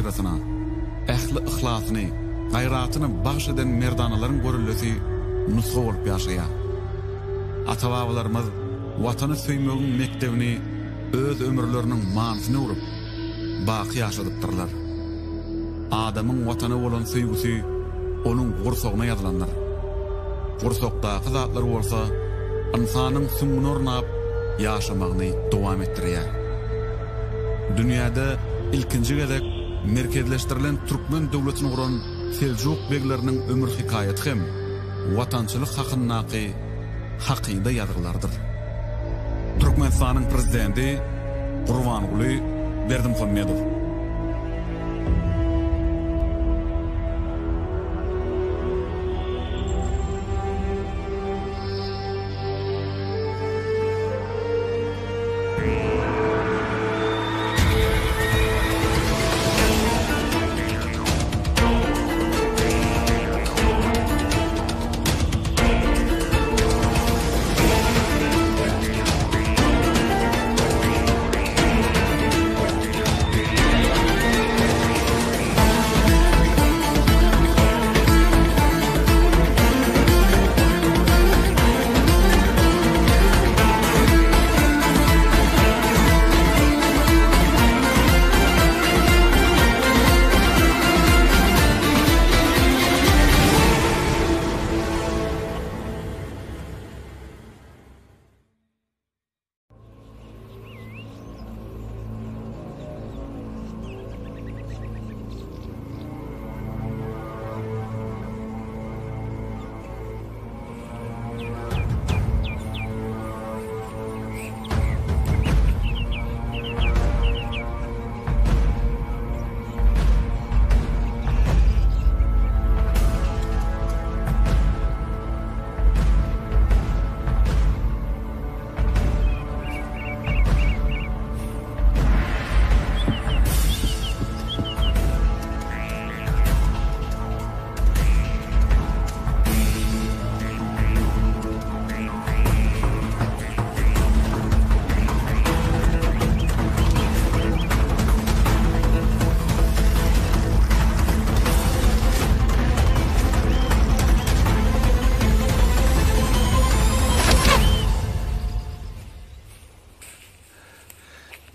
hatyrasyna ähli yhlasyny, gaýratyny bagyş eden merdanalaryň göreldesi nusga bolup ýaşaýar. Ata-babalarymyz Watany söýmegiň mekdebini öz ömürleriniň manysyna öwrüp, baky ýaşadypdyrlar. Adamyň Watana bolan söýgüsi onuň gursagyna ýazylandyr. Gursakdaky zatlar bolsa ynsanyň süňňüne ornap, ýaşamagyny dowam etdirýär. Dünýäde ilkinji gezek merkezleşdirilen türkmen döwletini guran Seljuk begleriniň ömür hekaýaty hem watançylyk hakyndaky hakyda ýazgylardyr. Türkmenistanyň Prezidenti Gurbanguly Berdimuhamedow.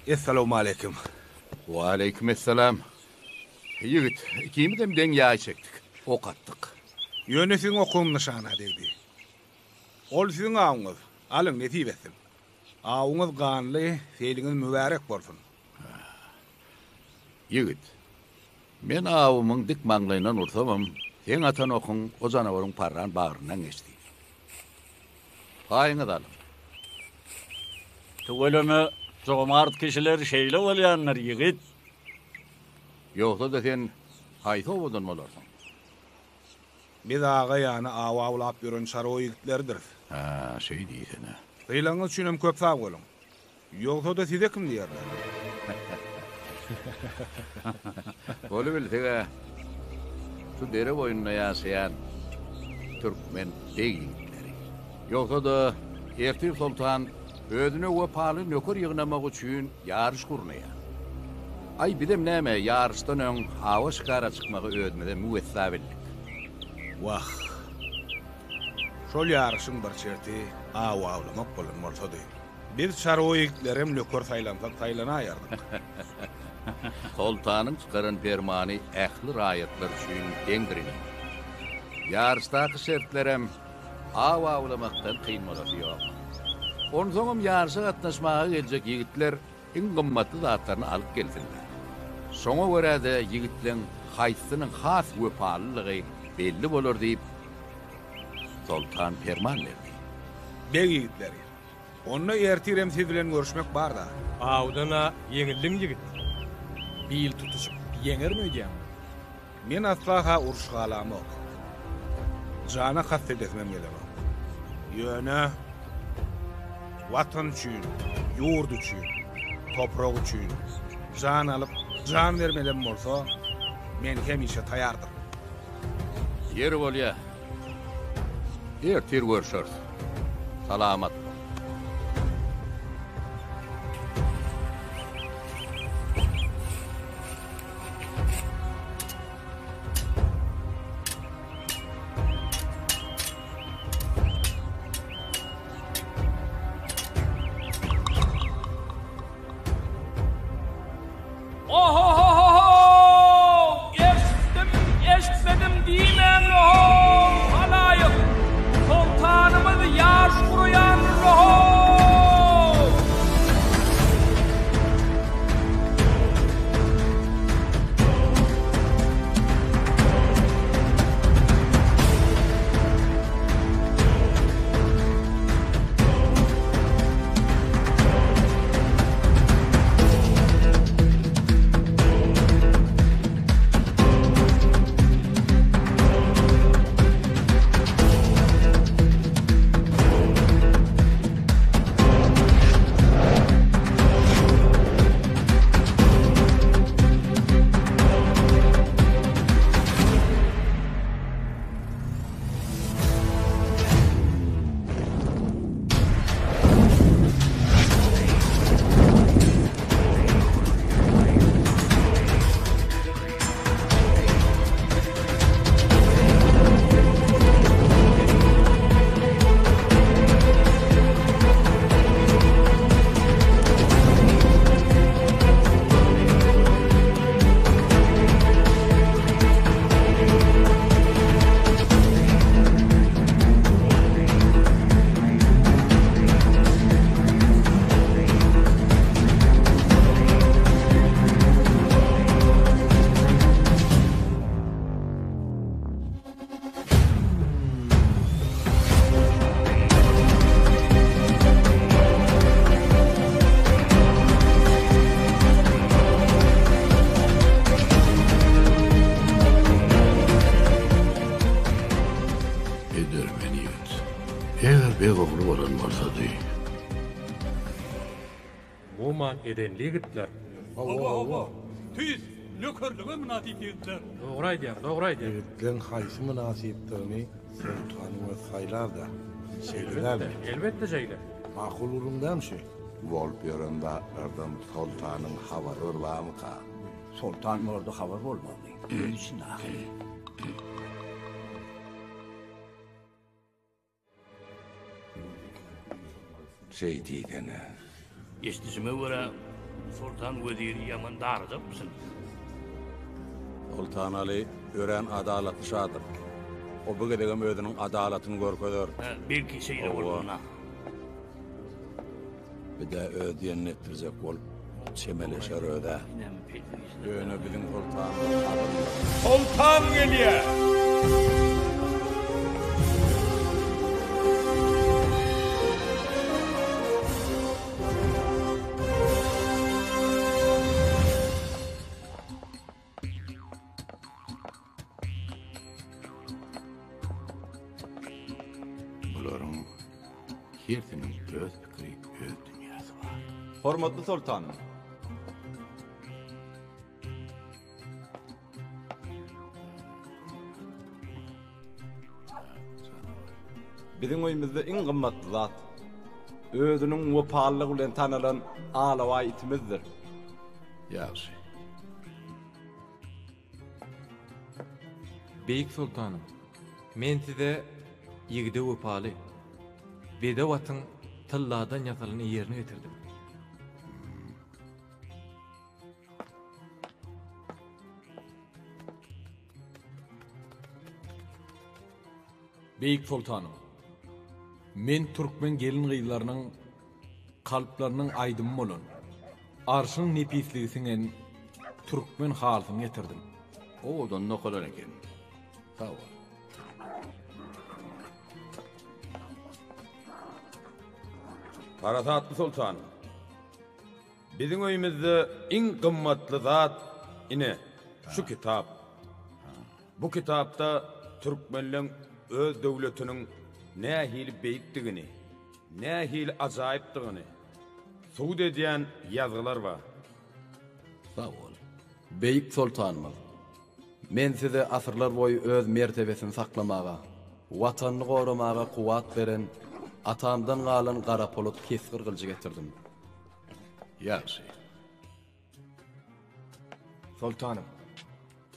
Essalawmaleýkim. Waleýkim essalam. Ýigit, ikimizem deň ýaý çekdik. Ok atdyk. Ýöne siziň okuň nyşana degdi. Ol siziň awuňyz. Alyň, nesip etsin. Awuňyz ganly, seýliňiz mübärek bolsun. Ýigit, men awumyň dik maňlaýyndan ursamam, seň atan okuň o janawaryň parran bagryndan geçdi. Paýyňyzy alyň. Tüweleme, jomart kişiler şeýle bolýandyr, ýigit. Ýogsa-da sen haýsy obadan bolarsyň? Biz aga ýany aw awlap ýören çarwa ýigitleridiris. Hä, şeý diýsene. Sylagyňyz üçinem köp sag boluň. Ýogsa-da size kim diýerler? Bolubilseg-ä, şu dere boýunda ýaşaýan türkmen beg ýigitleri. Ýogsa-da, ertir soltan özüne wepaly nöker ýygnamak üçin ýaryş gurnaýar. Aý, bizem näme, ýaryşdan öň awa-şikara çykmagy özümize müwessa bildik. Wah, şol ýaryşyň bir şerti aw awlamak bolan bolsady. Biz çarwa ýigitlerem nöker saýlansak saýlanaýardyk. Soltanyň çykaran permany ähli raýatlar üçin deňdir inim. Ýaryşdaky şertlerem aw awlamakdan kyn bolasy ýok. Onsoňam ýaryşa gatnaşmaga geljek ýigitler iň gymmatly zatlaryny alyp gelsinler. Şoňa görä-de ýigitleň haýsysynyň has wepalylygy belli bolar diýip, Soltan perman berdi. Beg ýigitleri, Onda ertirem siz bilen görüşmek bar-da. Awdan-a ýeňildiň ýigit. Bil tutuşyp ýeňerin öýdýäňmi? Men asla-ha uruş halamok. Jana kast edesimem gelenok. Ýöne Watan üçin, ýurt üçin, toprak üçin jan alyp, jan bermelem bolsa, men hemişe taýardyryn. Ýeri bolýa. Ertir görşeris. Salamat bol. beg ogly bolan bolsady. Umuman edenli ýigitler. Hawa hawa. Tüýs nökerlige mynasyp ýigitler. Dogry aýdýaň, dogry aýdýaň. Ýigitleň haýsy mynasypdygyny soltanyň özi saýlar-da. Şeýle dälmi? Elbetde şeýle. Makul gürrüň dälmi şu? Bolup ýören zatlardan soltanyň habary bir barmyka? Soltan borda habar bolmaly. Öý içinde ahyry. Şeý diýsene. Eşidişime görä, soltan weziri ýaman darajakmyşyn. Soltanaly örän adalatly şadyr. O bu gezegem özüniň adalatyny görkezer. Hä, belki şeýle bolsun-da. Bir-de öz diýenini etdirjek bolup çemeleşer öz-ä. Ýöne biziň soltanymyz adyldyr. Soltan gelýär! Bularyň hersiniň öz pikiri, öz dünýäsi bar. Hormatly soltanym! Biziň öýümizde iň gymmatly zat, özüniň wepalylygy bilen tanalan alabaý itimizdir. Ýagşy. Beýik soltanym, men size ýigide wepaly, bedew atyň tylladan ýasalan eýerini getirdim. Beýik soltanym, men türkmen gelin-gyzlarynyň kalplarynyň aýdymy bolan, arşyň nepisligi siňen türkmen halysyny getirdim. Owadan nokalar eken. Sag bol. Parasatly soltanym, biziň öýümizde iň gymmatly zat, ine, şu kitap. Bu kitapda türkmenleň öz döwletiniň nähili beýikdigini, nähili ajaýypdygyny subut edýän ýazgylar bar. Sag bol. Beýik soltanymyz, men size asyrlar boýy öz mertebesini saklamaga, Watanyny goramaga kuwwat beren atamdan galan gara polat kesgir gylyjy getirdim. Ýagşy. Soltanym,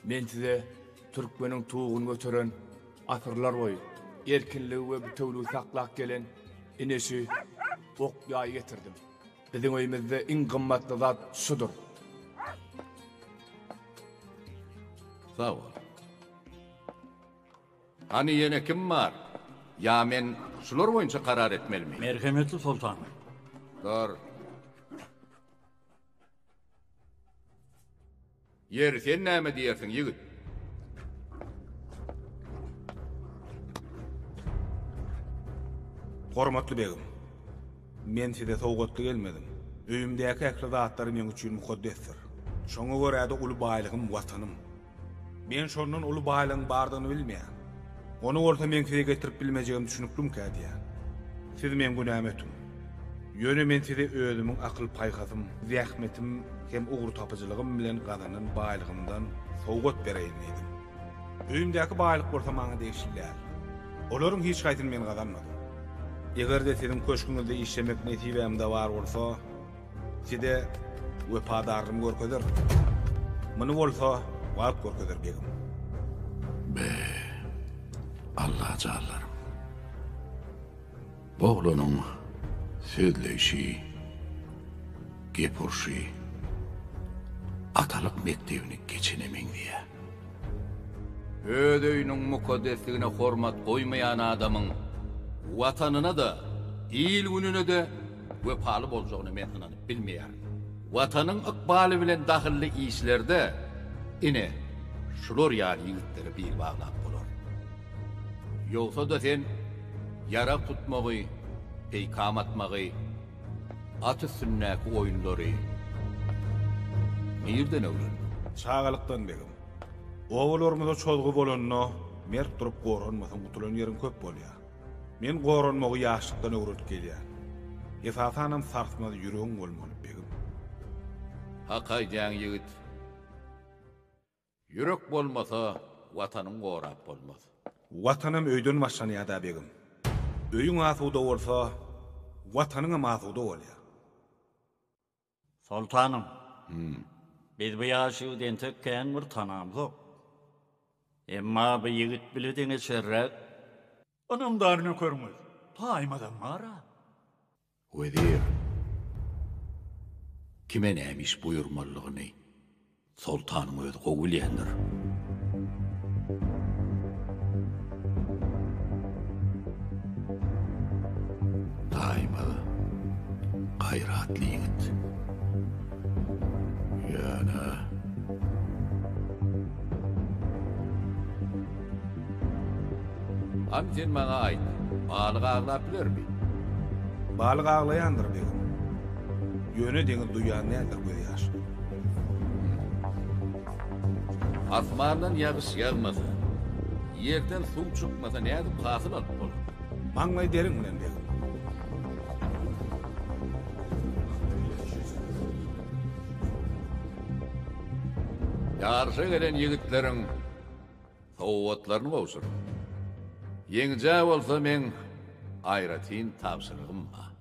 men size türkmeniň tuguny göteren, asyrlar boýy erkinligi we bitewüligi saklap gelen ine şu ok-ýaýy getirdim. Biziň öýümizde iň gymmatly zat şudur. Sag bol. Hany ýene kim bar? Ýa men şular boýunça karar etmelimi? Merhemetli soltanym. Dur. Ýeri, sen näme diýersiň, ýigit? Hormatly begim, men size sowgatly gelmedim. Öýümdäki ähli zatlar meň üçin mukaddesdir. Şoňa görä-de uly baýlygym Watanym. Men şondan uly baýlygyň bardygyny bilmeýän. Ony bolsa meň size getirip bilmejegim düşüniklimkä diýýän. Siz meň günämi ötüň. Ýöne men size özümiň akyl-paýhasym, zähmetim hem ugurtapyjylygym bilen gazanan baýlygymdan sowgat bereýin diýdim. Öýümdäki baýlyk bolsa maňa degişli däl. Olaryň hiç haýsyny men gazanmadym. Eger-de siziň köşgüňizde işlemek nesibämde bar bolsa, Size wepadarlygymy görkezerin. Muny bolsa wagt görkezer, begim. Be, Allajanlarym! Bu oglanyň sözleýşi, gep urşy atalyk mekdebini geçene meňzeýär. Öz öýüniň mukaddesligine hormat goýmaýan adamyň Watanyna-da, il-gününe-de wepaly boljagyna men ynanyp bilmeýärin. Watanyň ykbaly bilen dahylly işlerde, ine, şular ýaly ýigitlere bil baglap bolar. Ýogsa-da sen ýarag tutmagy, peýkam atmagy, at üstündäki oýunlary nirden öwrendiň? Çagalykdan begim. Obalarymyza çozgy bolanda, mert durup goranmasaň gutulan ýeriň köp bolýar. Men goranmagy ýaşlykdan öwrenip gelýän. Esasanam sarsmaz ýüregiň bolmaly, begim. Hak aýdýaň, ýigit. Ýürek bolmasa, Watanyň gorap bolmaz. Watanam öýden başlanýar-da, begim. Öýüň asuda bolsa, Watanyňam asuda bolýar. Soltanym, biz bu ýaş ýigidi entek kän bir tanamzok. Emma bu ýigit bile deňeçerräk ynamdar nökeriňiz Taýmazam bar-a. Wezir, kime näme iş buýurmalydygyny Soltanyň özi gowy bilýändir. Daýymyz gaýratly ýigit. Ýöne. Hany sen maňa aýt, balyk aglap bilermi? Balyk aglaýandyr, begim. Ýöne deňiz duýýan däldir gözýaşyny. Asmandan ýagyş ýagmasa, ýerden suw çykmasa nädip hasyl alyp bolar? Maňlaý deriň bilen, begim. Ýaryşa gelen ýigitleriň Sowgatlaryny gowşur. Ýeňijä bolsa meň aýratyn tabşyrygym bar.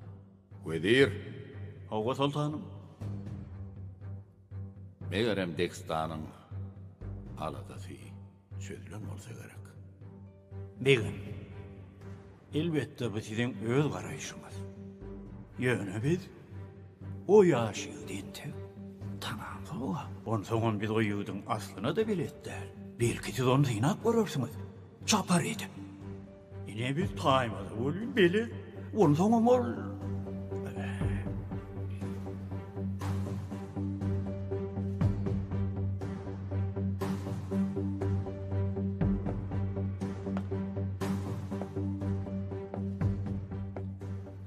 Wezir. Hawa, soltanym. Megerem Degistanyň aladasy çözülen bolsa gerek. Begim. Elbetde bu siziň öz garaýşyňyz. Ýöne biz o ýaş ýigidi entek tanamzog-a. Onsoňam biz o ýigidiň aslyna-da belet däl. Belki siz ony synap görersiňiz. Çapar edip. Ine biz taýmaza welin belet. Onsoňam ol.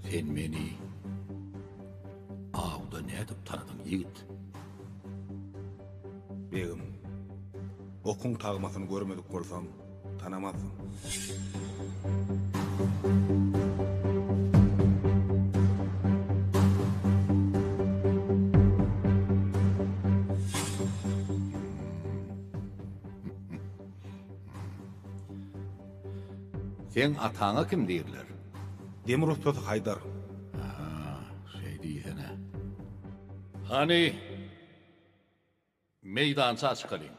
Sen meni awda nädip tanadyň, ýigit? Begim, okuň tagmasyny görmedik bolsaň, tanamazdyň. Seň ataňa kim diýrler? Demir ussasy Haýdar. Ha, şeý diýsene. Hany, meýdança çykalyň.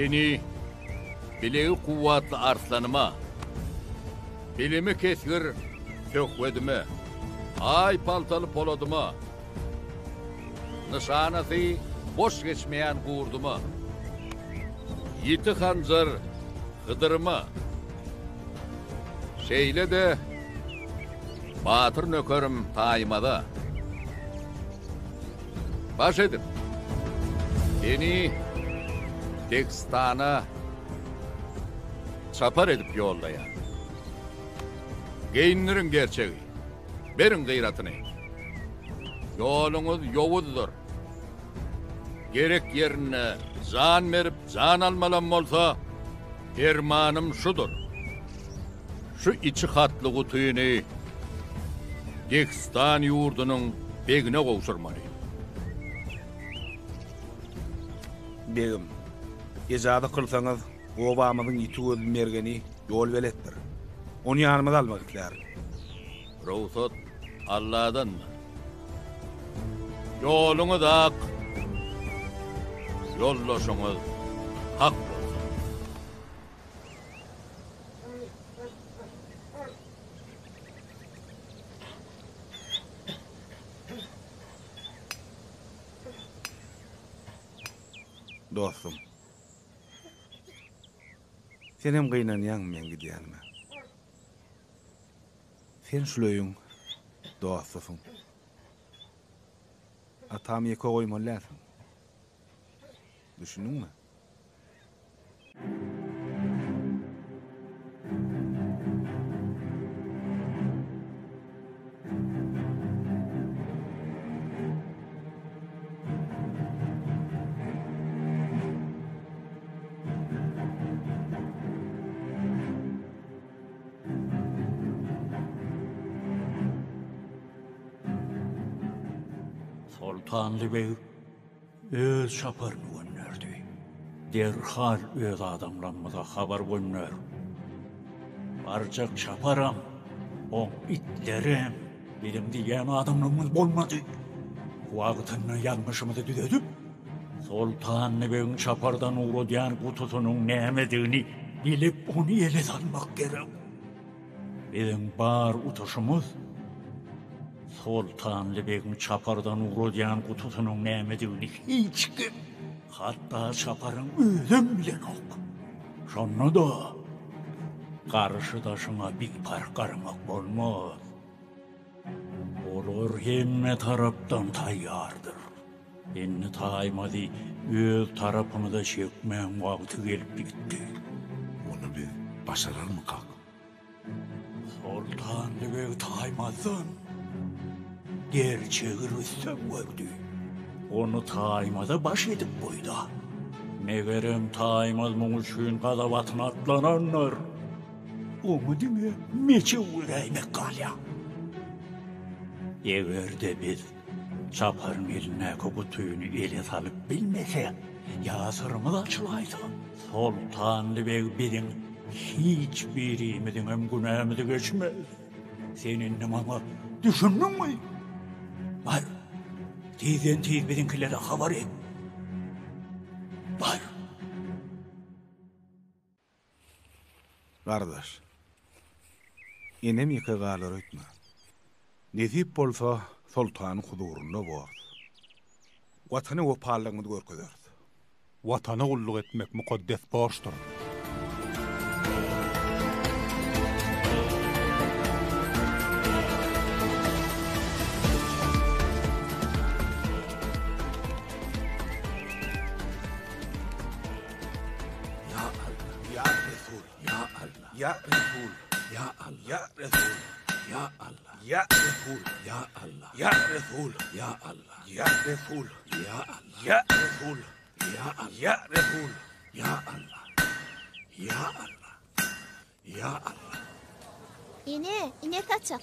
Seni bilegi kuwwatly arslanyma, bilimi kesgir söhbedime, aý paltaly poladyma, nyşanasy boş geçmeýän gurduma, ýiti hanjar Hydyryma, şeýle-de batyr nökerim Taýmaza baş edip, seni Degistana çapar edip ýollaýan. Geýindiriň gerçegi, beriň gyratyny. Ýoluňyz ýowuzdyr. Gerek ýerinde jan berip jan almalam bolsa, permanym şudur. Şu içi hatly gutyny Dehistan ýurdunyň begine gowşurmaly. Begim, ejaza kylsaňyz, obamyzyň ýiti gözli mergeni ýolbeletdir. Ony ýanymyza almak islärin. Rugsat Alladandyr. Ýoluňyz ak, ýoldaşyňyz hak bolsun. Dostum. Senem gynanýaňmy meň gidýänime? Sen şul öýüň dostusyň. Atamy ýeke goýmaly dälsiň. Düşündiňmi? Soltanly beg öz çaparyny gönderdi. Derhal öz adamlarymyza habar gönder. Barjak çaparam, oň itlerem biziň diýýän adamlarymyz bolmady. Wagtynda ýalňyşymyzy düzedip, Soltanly begiň çapardan ugradýan gutusynyň nämedigini bilip, ony ele salmak gerek. Biziň bar utuşymyz Soltanly begiň çapardan ugradýan gutusynyň nämedigini hiç kim, hatda çaparyň özem bilenok. Şonda-da garşydaşyňa biparh garamak bolmaz. Olar hemme tarapdan taýýardyr. Indi Taýmazy öz tarapymyza çekmäň wagty gelip ýetdi. Muny biz başararmykak? Soltanly beg Taýmazdan gerçegi rüstem gördi. Ony Taýmaza baş edip goýda. Megerem Taýmaz muň üçin gazap atyna atlanandyr. Oňa diňe meçew beräýmek galýar. Eger-de biz Çaparyň elindäki gutyny ele salyp bilmesek, ýa syrymyz açylaýsa, Soltanly beg biziň hiç birimiziňem günämizi geçmez. Sen indi maňa düşündiňmi? Bar, tizden-tiz biziňkilere habar et. Bar! Gardaş, enem ýeke galar öýtme. Nesip bolsa, soltanyň huzurynda borus. Watana wepalylygymyzy görkezeris. Watana gulluk etmek mukaddes borçdur. Ya Allah. Ya Resul. Ya Allah. Ya Resul. Ya Allah. Ya Resul. Ya Allah. Ya Resul. Ya Allah. Ya Resul. Ya Allah. Ya Resul. Ya Allah. Ya Resul. Ya Allah. Ya Resul. Ya Allah. Ya Allah. Ya Allah. Ene, ine saçak.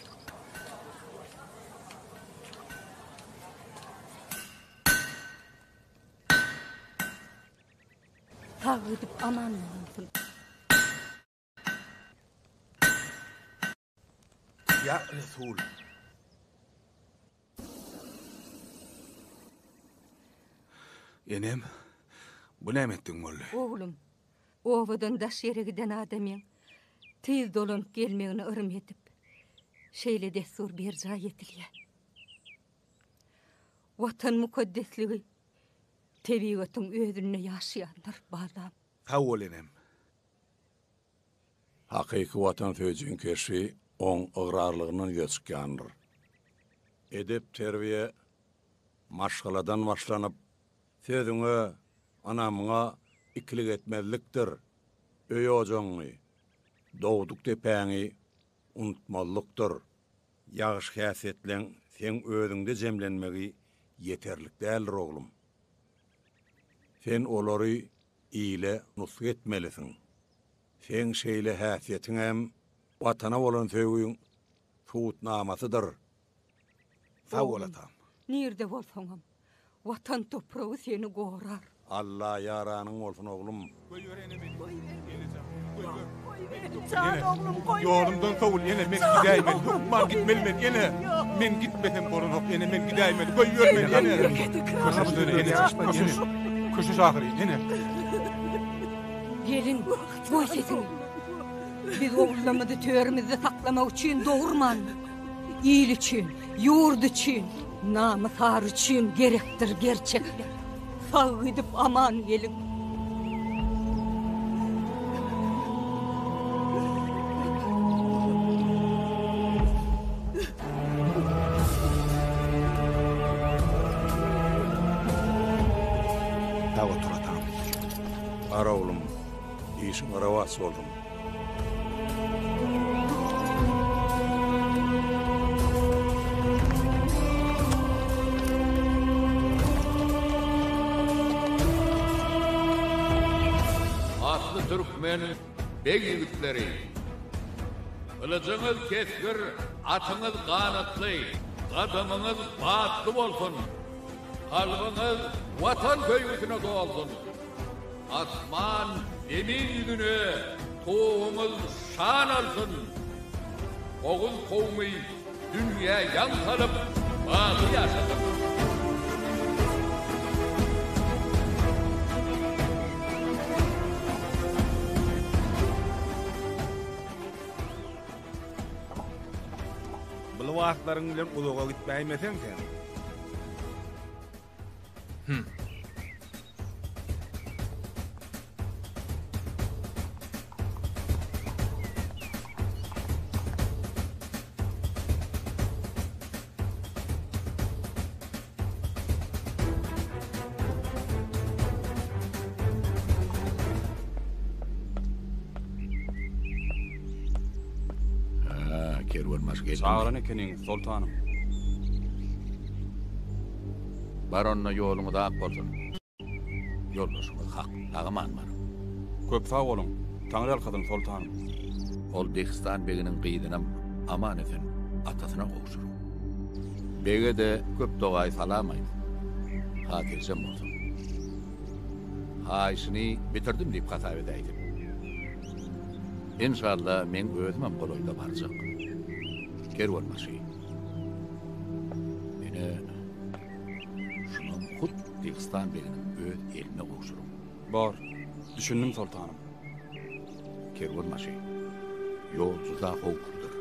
Sag gidip aman dolansyn. Ýa Resul! Enem, bu näme etdigiň boldy? Oglum, obadan daş ýere giden adamyň tiz dolanyp gelmegini yrym edip, şeýle dessur berjaý edilýär. Watan mukaddesligi tebigatyň özünde ýaşaýandyr, balam. Sag bol, enem. Hakyky watansöýüjiň keşbi oň ygrarlygyndan ýüze çykýandyr. Edep-terbiýe maşgaladan başlanyp, sözüňe, ynamyňa ikilik etmezlikdir, öý-ojagyňy, dogduk depäňi unutmazlykdyr. Ýagşy häsiýetleň seň özüňde jemlenmegi ýeterlik däldir, oglum. Sen olary ile nusga etmelisiň. Seň şeýle häsiýetiňem Watana bolan söýgiň subutnamasydyr. Sag bol, atam. Nirde bolsaňam, Watan topragy seni gorar. Alla ýaranyň bolsun oglum. Goýber ene meni. Goýber. Enejan. Goýber. Goýber. Jan oglum goýber. Ýolumdan sowul ene men gidäýmeli hökman gitmeli men ene. Men gitmesem bolanok ene men gidäýmeli goýber meni ene. Köşeş ene ene. Köşeş. Köşeş ahyry ene. Gelin goý sesiňi. Biz ogullarymyzy törümizde saklamak üçin dogurmandyk. Il üçin, ýurt üçin, namys-ar üçin gerekdir gerçekler. Sag gidip aman geliň. Sag otur atam. Bar oglum, işiň rowaç bolsun. Atly türkmen beg ýigitleri! Gylyjyňyz kesgir, atyňyz ganatly, gadamyňyz batly bolsun! Kalbyňyz Watan söýgüsine dolsun! Asman, zemin ýüzüne tuguňyz şan alsyn! Oguz kowmy dünýä ýaň salyp, baky ýaşasyn! Bu lybaslaryň bilen uzaga gitmäýmeseň sen. Hüm. Ha, kerwenbaşy geldi. Çagyran ekeniňiz, soltanym. Bar onda ýoluňyz ak bolsun. Ýoldaşyňyz hak, sag-aman baryň. Köp sag boluň. Taňryýalkasyn, soltanym. Ol Dehistan beginiň gyzynam aman-esen atasyna gowşuryň. Bege-de köp dogaýy salam aýt. Hatyrjem bolsun. Haýyşyny bitirdim diýip hasap edäýsin. Enşalla meň özümem golaýda barjak. Kerwenbaşy. Ine, şunam hut Dehistan beginiň öz eline gowşuryň. Bor, düşündim soltanym. Kerwenbaşy, ýol juda howpludyr,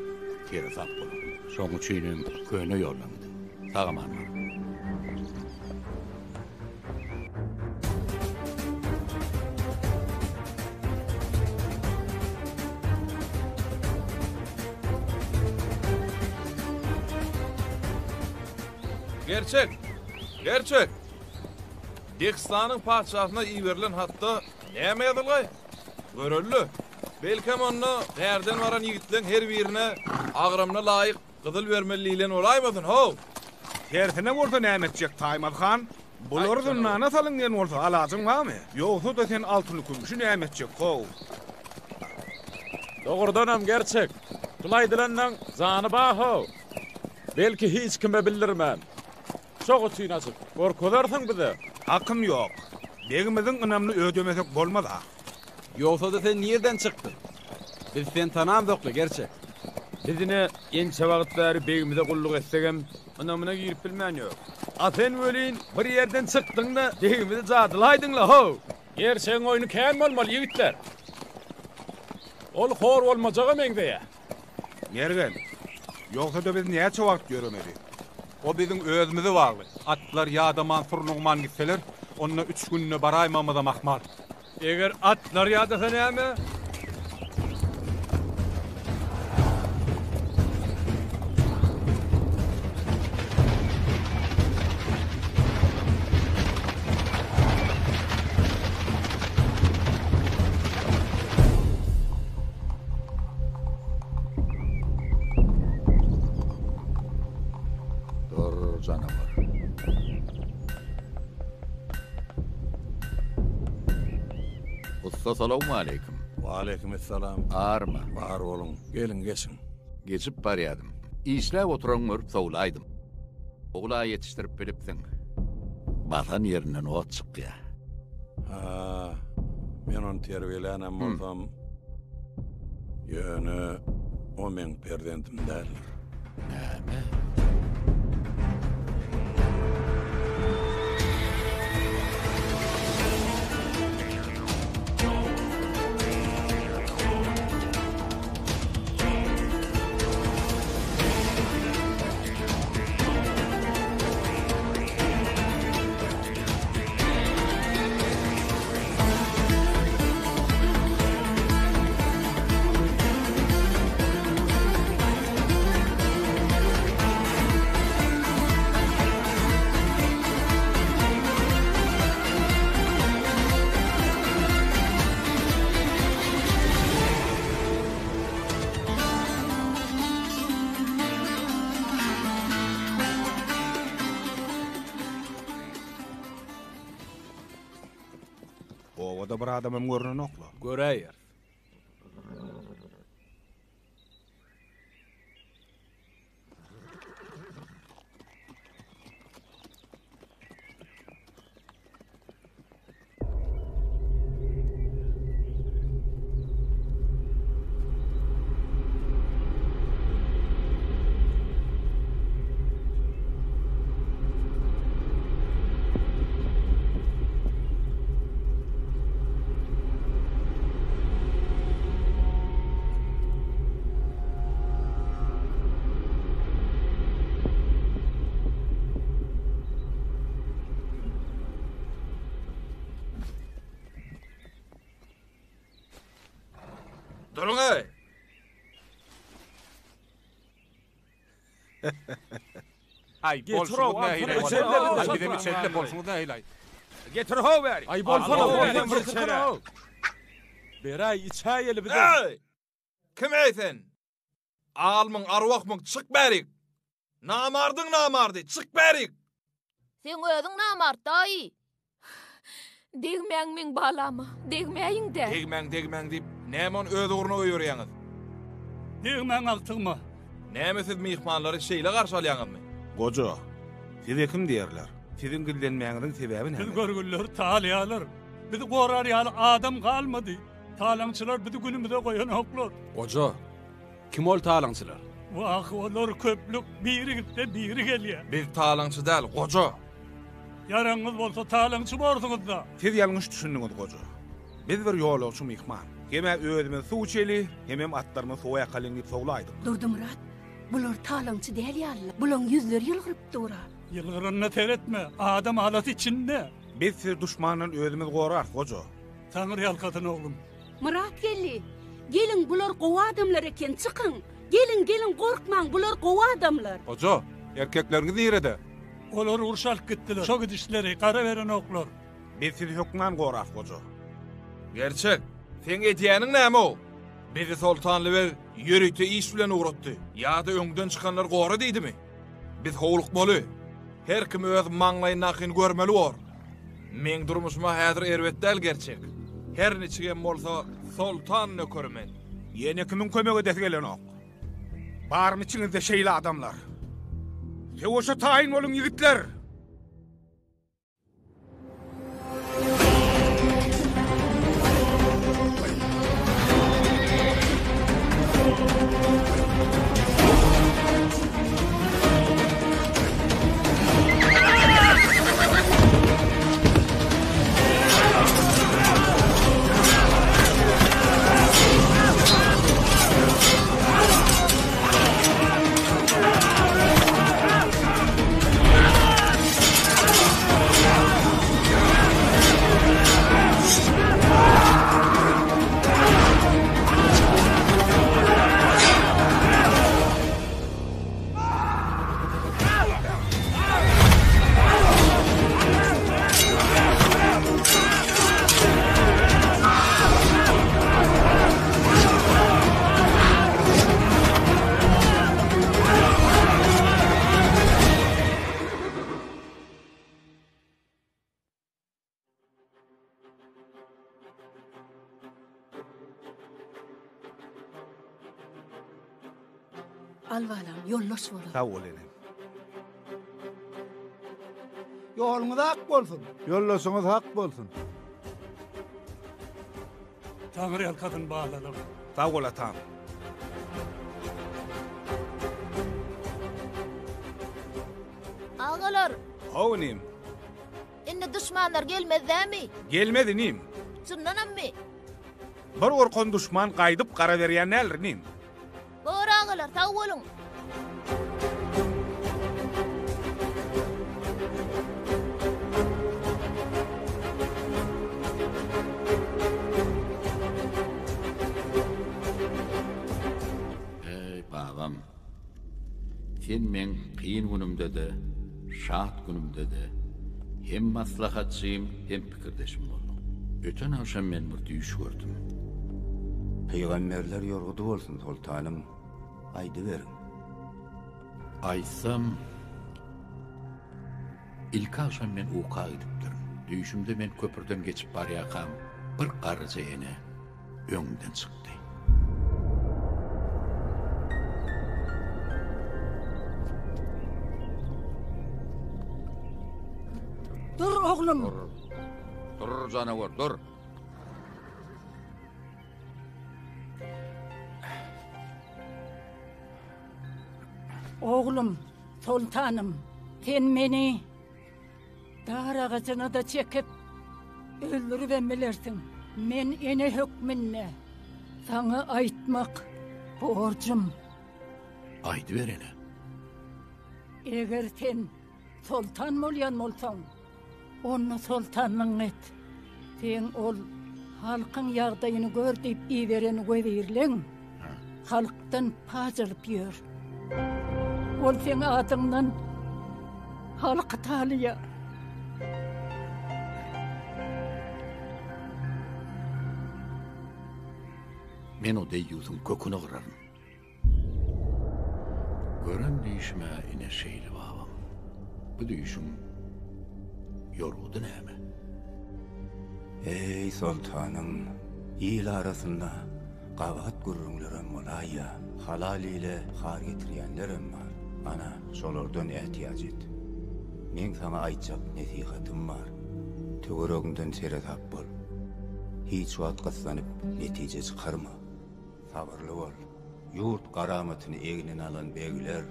seresap boluň. Şoň üçinem köne ýoldan gidiň. Sag-aman baryň. Gerçek! Gerçek! Dehistanyň patyşasyna iberilen hatda näme ýazylgaý? Göreli. Belkem onda bärden baran ýigitleň her birine agramyna laýyk gyzyl bermeli diýlen bolaýmasyn, how? Tersine bolsa näme etjek, Taýmaz han? Bulary zyndana salyň diýen bolsa alajyň barmy? Ýogsa-da sen altyny-kümşi näme etjek, how? Dogrudanam gerçek. Şul aýdylanlaň jany bar, how. Belki hiç kime bildirmän. Şok üçin açyp görkezersiň bize. Hakym ýok. Begimiziň ynamyny ödemesek bolmaz-a. Ýogsa-da sen nirden çykdyň? Biz seni tanamzokla, gerçek. Biz ine ençe wagt bäri begimize gulluk etsegem, ynamyna girip bilmän ýörüs. A sen welin bir ýerden çykdyň-da, begimizi jadylaýdyň-la, how! Gerçegiň oýny kän bolmaly, ýigitler. Ol hor bolmajaga meňzeýär. Mergen, ýogsa-da biz näçe wagt ýöremeli? O biziň özümize bagly. Atlar ýadaman, surnugman gitseler, onda üç günde baraýmagymyzam ahmal. Eger atlar ýadasa näme? Dur, janawar. Ussa salowmaleýkim. Waleýkimessalam. Arma. Bar boluň. Geliň, geçiň. Geçip barýadym. Işläp oturanyňy görüp sowlaýdym. Ogla ýetişdirip bilipsiň. Basan ýerinden ot çykýa. Ha, men ony terbiýelänem bolsam, ýöne o meň perzendim däldir. Näme? Obada bir adamam görnenok-la. Göräýeris. Duruň-eý! Aý, bolşuňyz nähili? Aý, bizem içeli-le, bolşuňyz nähili-aý? Getir-how bäri! Aý, bolsana, bolsana, bir içeli. Beräý, içäýeli bizem. Eý! Kim-eý sen? Almyň, arwahmyň, çyk bärik! Namardyň namardy, çyk bärik! Seň özüň namart, daýy! Degmäň meň balama, degmäýiň-dä! Degmäň, degmäň diýip, näme ony öz ugruna goýberýäňiz? Degmäň agtygyma! Näme siz myhmanlary şeýle garşy alýaňyzmy? Goja, size kim diýerler? Siziň gizlenmäňiziň sebäbi näme? Biz görgülileri talaýarlar. Bizi gorar ýaly adam galmady. Talaňçylar bizi günümize goýanoklar. Goja, Kim ol talaňçylar? Wah, olar köplük, biri gitse, biri gelýär. Biz talaňçy däl, goja. Ýaraňyz bolsa talaňçy borsuňyz-da. Siz ýalňyş düşündiňiz, goja. Biz bir ýolagçy myhman. Hem-ä özümiz suw içeli, hemem atlarymyzy suwa ýakalyň diýip sowlaýdyk. Durdymyrat, bular talaňçy däl ýaly-la. Bulaň ýüzleri ýylgyryp dur-a. Ýylgyranyna seretme, adam alasy içinde. Biz sizi duşmandan özümiz gorarys, goja. Taňry ýalkasyn, oglum. Myrat geldi. Geliň bular gowy adamlar eken çykyň. Geliň geliň gorkmaň bular gowy adamlar. Goja, erkekleriňiz nirede? Olary urşa alyp gitdiler. Şo gidişleri gara berenoklar. Biz sizi hökman gorarys goja. Gerçek, seň edýäniň näme-ow? Bizi Soltanly beg ýörite iş bilen ugratdy. Ýa-da öňden çykanlar gora diýdimi? Biz howlukmaly. Her kim öz maňlaýyndakyny görmeli bor. Meň durmuşym-a häzir erbet däl gerçek. Her niçigem bolsa soltan nökeri men. Ýene kimiň kömek edesi gelenok? Barmy içiňizde şeýle adamlar? Söweşe taýyn boluň ýigitler! Al balam, ýoldaş bolar. Sag bol enem. Ýoluňyz ak bolsun. Ýoldaşyňyz hak bolsun. Taňry ýalkasyn balalarym. Sag bol atam. Agalar. Haw inim. Indi duşmanlar gelmez dämi? Gelmez inim. Çyndanammy? Bir gorkan duşman gaýdyp gara berýän däldir inim. Bor agalar sag boluň. Eý, babam! Sen meň kyn günümde-de, şat günümde-de hem maslahatçym, hem pikirdeşim bolduň. Öten agşam men bir düýş gördüm. Pygamberler ýorgudy bolsun, soltanym, aýdyberiň. Aýtsam, ilki agşam men uka gidipdirin. Düýşümde men köprüden geçip barýarkam, bir garryja ene öňümden çykdy. Dur oglum. Dur. Dur janawar, dur. Oglum, soltanym, sen meni dar agajyna-da çekip, öldüribem bilersiň. Men ene hökmünde saňa aýtmak borjum. Aýdyber ene. Eger sen Soltan bolýan bolsaň, onda soltanlygyňy et. Seň ol halkyň ýagdaýyny gör diýip iberen wezirleň halkdan paç alyp ýör. Ol seň adyňdan halky talaýar. Men o deýýusyň köküni gyraryn. Gören düýşüm-ä ine şeýle babam. Bu düýşüň ýorgudy näme? Eý, soltanym, il arasynda gabahat gürrüňlerem bolaýýa. Halal ile har getirýänlerem bar. Ana, şolardan ätiýaç et. Meň saňa aýtjak nesihatym bar. Töweregiňden seresap bol. Hiç wagt gyssanyp netije çykarma. Sabyrly bol. Ýurt garamatyny egnine alan begler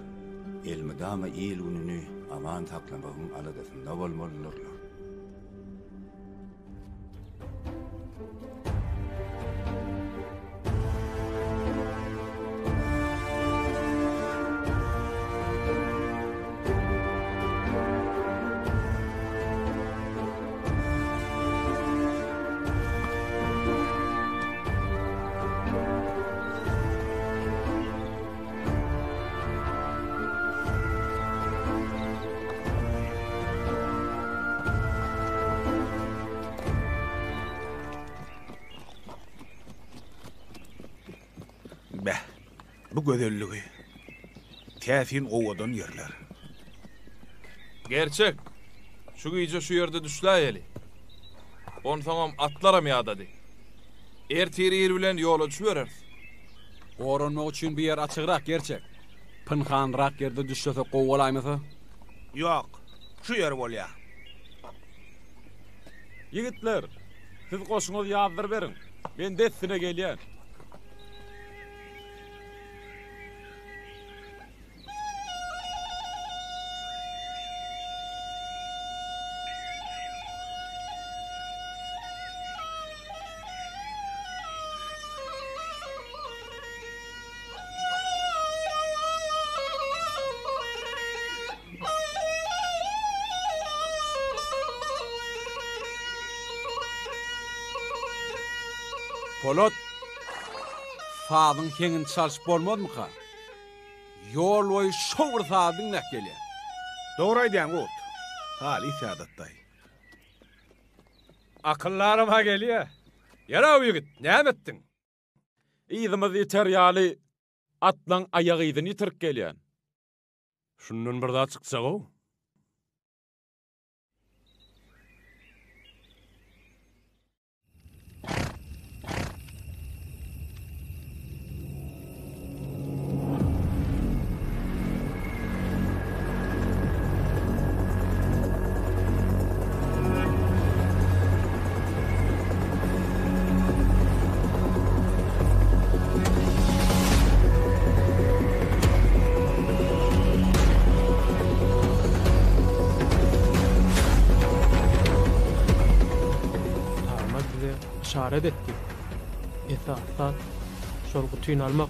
elmydama il-gününi aman saklamagyň aladasynda bolmalydyrlar. Beh, bu gözelligi. Täsin owadan ýerler. Gerçek, şu gije şu ýerde düşläýeli. Onsoňam atlaram ýadady. Ertir ir bilen ýola düşübereris. Goranmak üçin bu ýer açygrak, Gerçek. Pynhanrak ýerde düşlesek gowy bolaýmasa? Ýok, şu ýer bolýa. Ýigitler, siz goşuňyzy ýazdyryberiň. Men dessine gelýän. Polat, sazyň heňini çalşyp bolmazmyka? Ýol boýy şo bir sazy diňläp gelýän. Dogry aýdýaň Gurt. Halys ýadatdaý. Akyldaram-ha gelýä. Ýaraw ýigit, näme etdiň? Yzymyz ýiter ýaly atlaň aýak yzyny ýitirip gelýän. Şundan bir zat çykjag-ow. Taýmaz bize yşarat etdi. Esasy zat şol gutyny almak.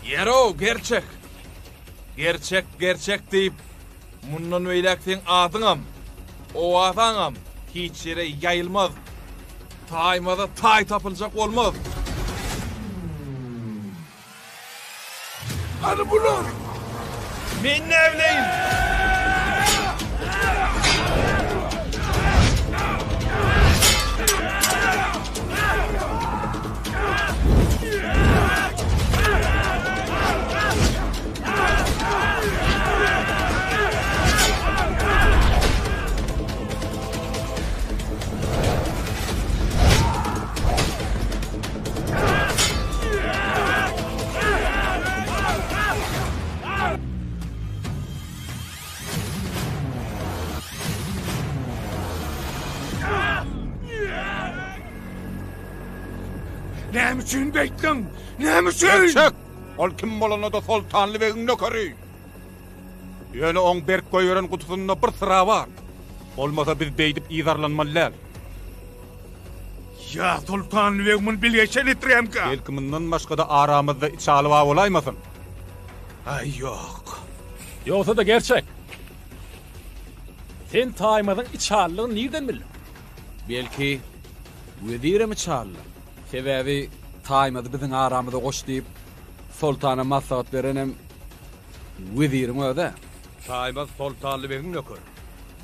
Ýer-ow, gerçek! Gerçek, gerçek diýip, mundan beýläk seň adyňam, owazaňam hiç ýere ýaýylmaz. Taýmaza taý tapyljak bolmaz. Hany bular? Men näbileýin? Näme üçin beýtdiň? Näme üçin? Gerçek! Ol kim bolanda-da Soltanly begiň nökeri. Ýöne oň berk goýberen gutusynda bir syra bar. Bolmasa biz beýdip yzarlanmaly däl. Ýa Soltanly beg muny bilgeşen etdirýärmikä? Belki mundan başga-da aramyzda içaly bar bolaýmasyn? Aý, ýok. Ýogsa-da gerçek. Sen Taýmazyň içalylygyny nirden bildiň? Belki, wezirem içalydyr. Sebäbi Taýmazy biziň aramyza goş diýip, soltana maslahat berenem weziriň öz-ä. Taýmaz Soltanly begiň nökeri.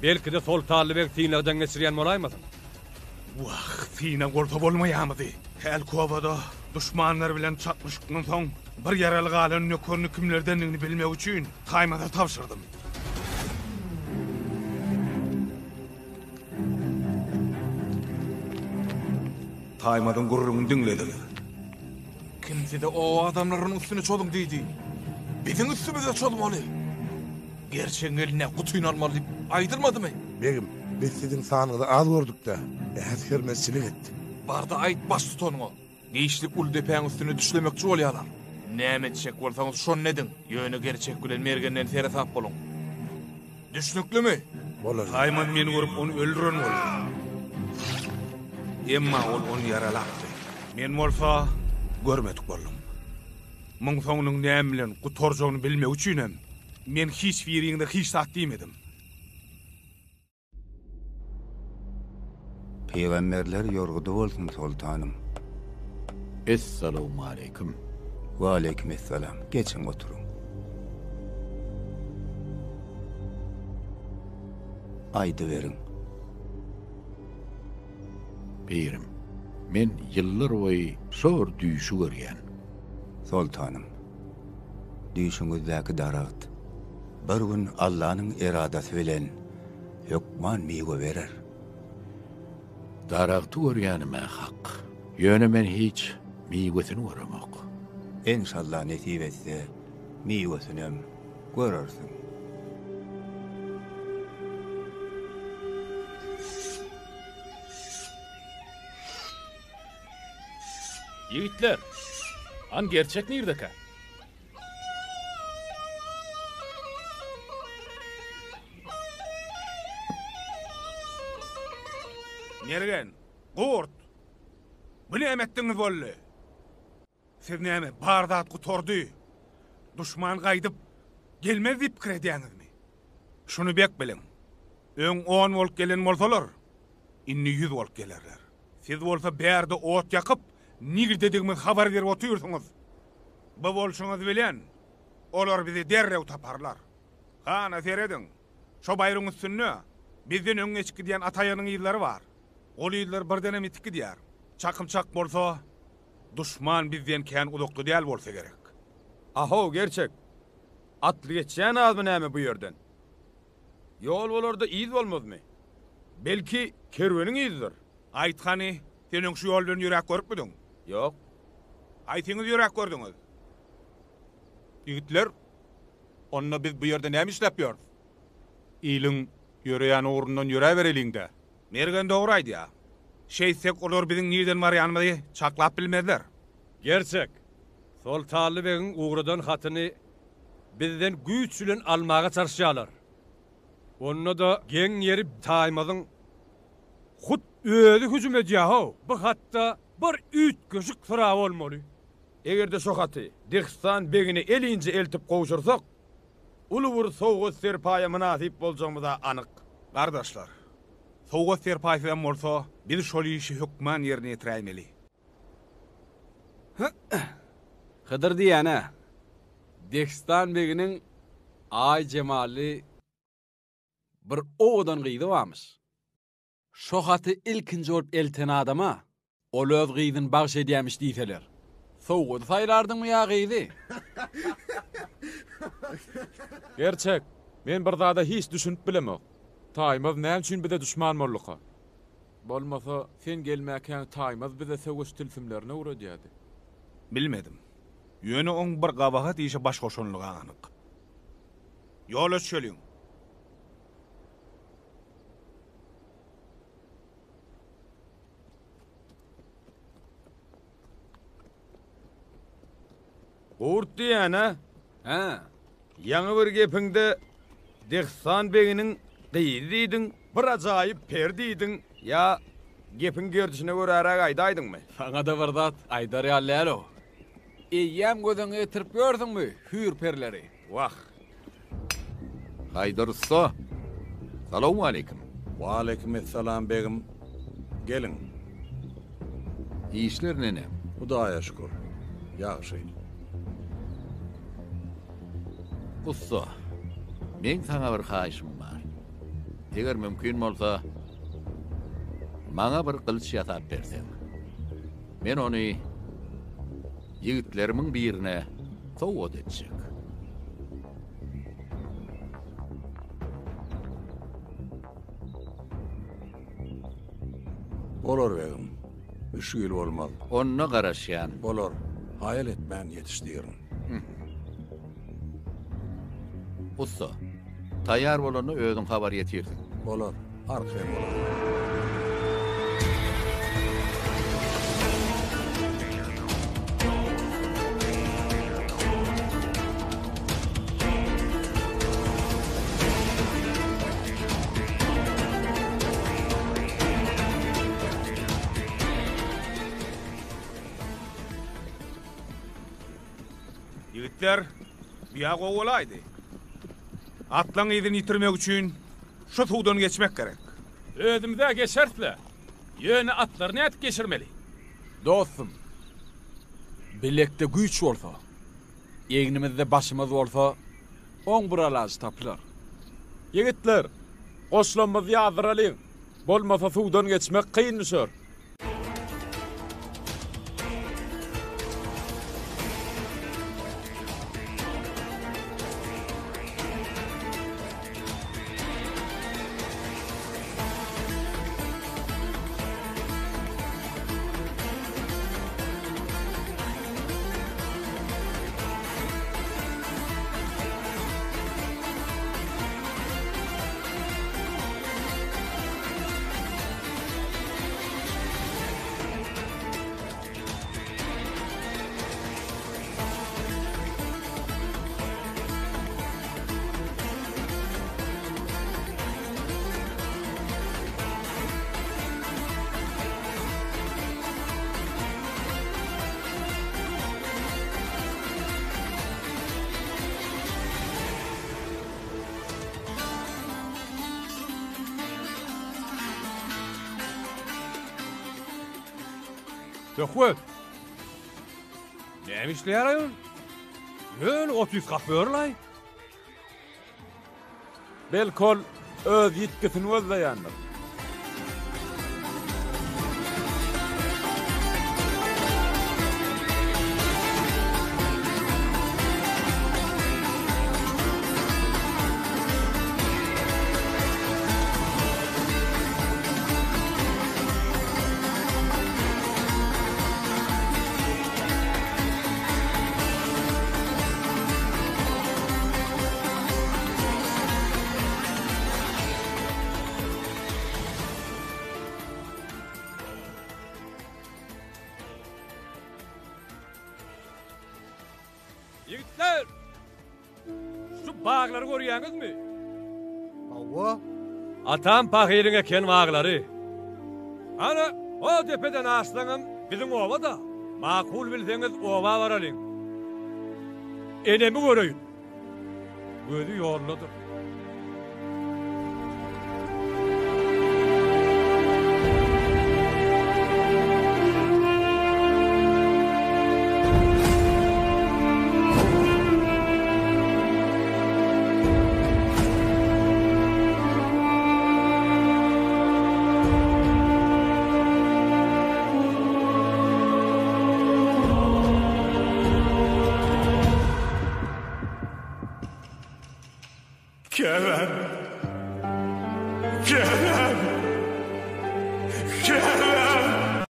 Belki-de Soltanly beg synagdan geçirýän bolaýmasyn? Wah, synag bolsa bolmaýamydy. Hälki obada duşmanlar bilen çaknyşykdan soň bir ýaraly galan nökerini kimlerdendigini bilmek üçin Taýmaza tabşyrdym. Taýmazyň gürrüňini diňlediňiz. Kim size oba adamlarynyň üstüne çozuň diýdi? Biziň üstümize çozmaly. Gerçegiň eline gutyny almaly diýip aýdylmadymy? Begim, biz siziň sanyňyzy az gördük-dä, äsgermezçilik etdik. Bar-da aýt baştutanyňa. Giçlik uly depäň üstünde düşlemekçi bolýarlar. Näme etjek bolsaňyz şony ediň, ýöne Gerçek bilen Mergenden seresap boluň. Düşnüklimi? Bolar. Taýmaz meni görüp ony öldüren boldy. Emma ol ony ýaralapdy. Men bolsa görmedik boldum. Muň soňunyň näme bilen gutarjagyny bilmek üçinem men hiç biriňize hiç zat diýmedim. Pygamberler ýorgudy bolsun, soltanym. Essalawmaleýkim. Waleýkim essalam. Geçiň, oturyň. Aýdyberiň. Pirim, men ýyllar boýy şo bir düýşi görýän. Soltanym, düýşüňizdäki daragt bir gün Allanyň eradasy bilen hökman miwe berer. Daragty görýänim-ä hak. Ýöne men hiç miwesini göremok. Enşalla nesip etse miwesinem görersiň. Ýigitler, han gerçek nirdekä? Mergen, Gurt! Bu näme etdigiňiz boldy? Siz näme, bar zat gutardy, duşman gaýdyp gelmez diýip pikir edýäňizmi? Şuny bek biliň, öň on bolup gelen bolsalar, indi ýüz bolup gelerler. Siz bolsa bärde ot ýakyp, nirdedigimizi habar berip otyrsyňyz. Bu bolşuňyz bilen, olar bizi derrew taparlar. Hana, serediň, şo baýryň üstünde bizden öň geçip gidýän at aýagynyň yzlary bar. Ol yzlar birdenem ýitip gidýär. Çakym çak bolsa, duşman bizden kän uzakda däl bolsa gerek. Ahow, gerçek! Atly geçýän azmy näme bu ýerden? Ýol bolar-da yz bolmazmy? Belki, kerweniň yzydyr? Aýt hany, sen öň şu ýol bilen ýöräp görüpmidiň? Ýok. Haýsyňyz ýöräp gördüňiz? Ýigitler, onda biz bu ýerde näme işläp ýörüs? Iliň ýöreýän ugrundan ýöräbereliň-dä. Mergen dogry aýdýar. Şeýtsek olar biziň nirden barýanymyzy çaklap bilmezler. Gerçek, Soltanly begiň ugradan hatyny bizden güýç bilen almaga çalyşýarlar. Onda-da geň ýeri Taýmazyň hut özi hüjüm edýär-how. Bu hatda bir üýtgeşik syra bolmaly. Eger-de şo haty Dehistan begine elinje eltip gowşursak, uly bir sowgat-serpaýa mynasyp boljagymyz-a anyk. Gardaşlar, sowgat-serpaýsyzam bolsa, biz şol işi hökman ýerine ýetiräýmeli. Hydyr diýýän-ä, Dehistan beginiň aý jemally bir owadan gyzy barmyş. Şo haty ilkinji bolup elten adama ol öz gyzyny bagş edýämiş diýseler, sowgady saýlardyňmy ýa gyzy? Gerçek, men bir zada hiç düşünip bilemok. Taýmaz näme üçin bize duşman bolduka? Bolmasa, sen gelmäkäň Taýmaz bize söweş tilsimlerini öwredýärdi. Bilmedim. Ýöne oň bir gabahat işe baş goşanlygy anyk. Ýola düşeliň! Gurt diýýän-ä? Hä. Ýaňy bir gepiňde Dehistan beginiň gyzy diýdiň, bir ajaýyp peri diýdiň, ýa gepiň gerdişine göräräk aýdaýdyňmy? Saňa-da bir zat aýdar ýaly däl-ow. Eýýäm göz öňüňe getirip ýörsüňmi hüýr-perileri? Wah. Haýdar ussa, salowmaleýkim. Waleýkim essalam begim. Geliň. Işler neneň? Hudaýa şükür. Ýagşy. Ussa, meň saňa bir haýyşym bar. Eger mümkin bolsa, maňa bir gylyç ýasap berseň. Men ony ýigitlerimiň birine sowgat etjek. Bolar begim. Müşgil bolmaz. Onda garaşýan. Bolar. Haýal etmän ýetişdirin. Ussa, taýýar bolanda özüň habar ýetirsiň. Bolar. Arkaýyn bolaý. Ýigitler, bu-ýa gowy bolaýdy. Atlaň yzyny ýitirmek üçin şu suwdan geçmek gerek. Özümiz-ä geçeris-le. Ýöne atlary nädip geçirmeli? Dostum, bilekde güýç bolsa, egnimizde başymyz bolsa, oň bir alajy tapylar. Ýigitler, goşlamyzy ýazdyralyň. Bolmasa suwdan geçmek kyn düşer. Söhbet! Näme işleýär-aý ol? Ýöne ot ysgap ýör-laý. Belki ol öz ýitgisini gözleýändir. Ýigitler! Şu baglary görýäňizmi? Hawa. Atam pahyryň eken baglary. Ana, o depeden aşsaňam biziň oba-da. Makul bilseňiz oba baralyň. Enemi göreýin. Gözi ýoldadyr. Käbäm! Käbäm!